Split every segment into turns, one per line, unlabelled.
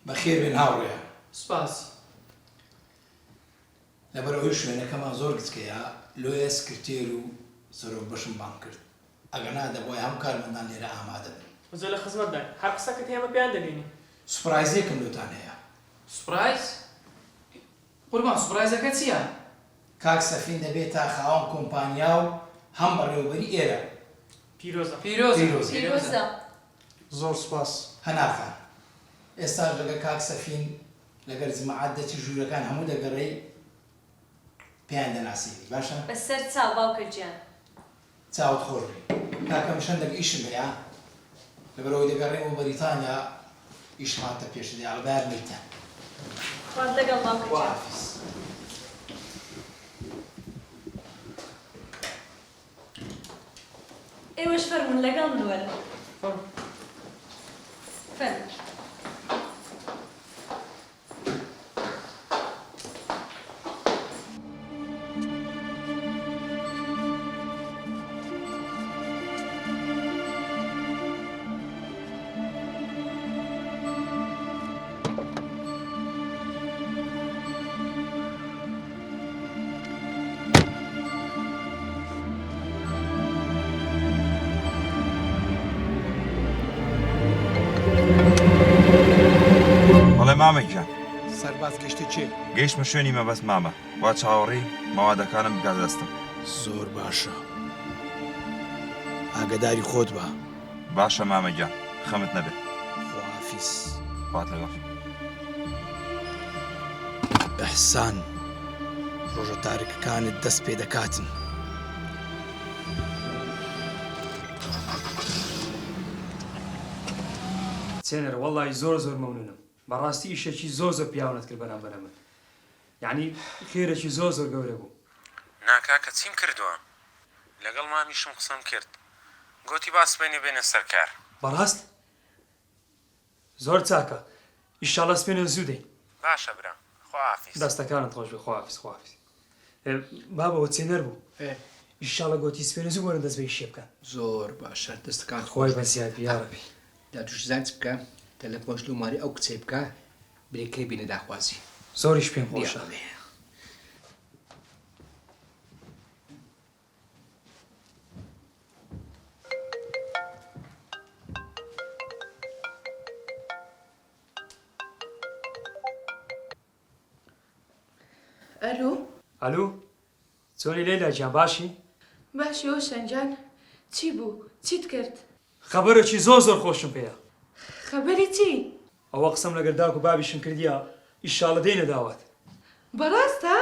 بەخێر بێن هاوڕێیان.
سوپاس.
لەبەر ئەوەی شوێنەکەمان زۆر گچکەیە لۆیە سکرتێر و سەرۆک بەشم بانگ کرد ئەگەرنا دەبوایە هەموو کارمەندان لێرە ئامادە بن.
زۆر لە خزمەتداین هەر قسەکەت هەیە ئێمە پێیان دەگەینین.
سوپرایزێکم لۆتان هەیە.
سوپرایز؟ قوربان سوپرایزەکە چیە؟
کاک سەفین دەبێتە خاوەن کۆمپانیا و هەم بەڕێوەبەری ئێرە.
پیرۆزە. پیرۆزە.
پیرۆزە.
زۆر سوپاس.
هەنار خان ئێستاش لەگەر کاک سەفین لەگەر جماعەت دەچی ژوورەکان هەموو دەگەڕێی پێیان دەناسێنی باشە؟
بەسەر چاو باوکە گیان.
چاوت خۆش بێ کاکە من شەندەک ئیشم هەیە لەبەرئەوەی دەگەڕێمەوە بەریتانیا ئیشم هاتە پێش دەی ئەڵێ با یارمەیتان.
خوات لەگەڵ باوکە گیان.
خواحافیز.
ئێوەش فەرموون لەگەڵ من وەرن.
فەرموو.
فەرموون.
بەڵێ مامە گیان.
سەرباز گەشتە کوێ؟
گەیشتمە شوێنی مەبەست مامە، وا چاوەڕێی مەوادەکانم بگاتە دەستم.
زۆر باشە ئاگەداری خۆت بە.
باشە مامە گیان خەمت نەبێ.
خواحافیز.
خوات لەگەڵ.
ئیحسان ڕۆژە تاریکەکانت دەست پێ دەکاتن.
چێنەر وەڵاهی زۆر زۆر مەمنونم بەڕاستی ئیشێکی زۆر زۆر پیاوانەت کرد بەرامبەرە من یەعنی خێرێکی زۆر زۆر گەورە بوو.
نا کاکە چیم کردوە لەگەڵ مامیشم قسەم کرد گۆتی با سبەینێ بێنە سەر کار.
بەڕاست؟ زۆر چاکە ئیشاڵا سبەینێ زوو دێین.
باشە برام خواحافیز.
دەستەکانت خۆش بێ خواحافیز خواحافیز. بابە ئەوە چێنەر بوو ئیشاڵا گۆتی سبەینێ زوو وەرن دەست بە ئیشێ بکەن.
زۆر باشە دەستەکانت خۆش
خوای
بێ.
بەزیاد بی یاڕەبی.
جا توش زانی چ بکە تەلەفۆنش لۆ ماری ئەو کچەی بکە برێ کەی بینە داخوازی.
زۆریش پێم خۆشە.
دیاڵێ.
ئەلو.
ئەلو چۆنی لەیلا گیان باشی؟
باشی هۆشەنگ گیان چی بوو چیت کرد؟
خەبەرێکی زۆر زۆر خۆشم پێیە.
خەبەری چی؟
ئەوە قسەم لەگەر داک و بابیشم کردیە ئیشاڵە دێینە داوات.
بەڕاست ها؟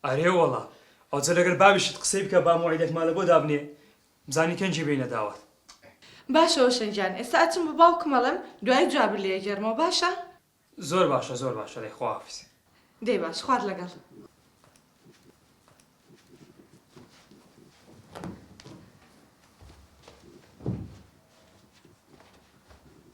ئەرێ وەڵا ئەوجە لەگەر بابیشت قسەی بکە با مۆعیدێکمان لەبۆ دابنێ بزانین کەنگی بێینە داوات.
باشە هۆشەنگ گیان ئێستا ئەچم بە باوکم ئەڵێم دوایی جوابت لێ ئەگێڕمەوە باشە؟
زۆر باشە زۆر باشە دەی خواحافیز.
دەی باش خوات لەگەڵ.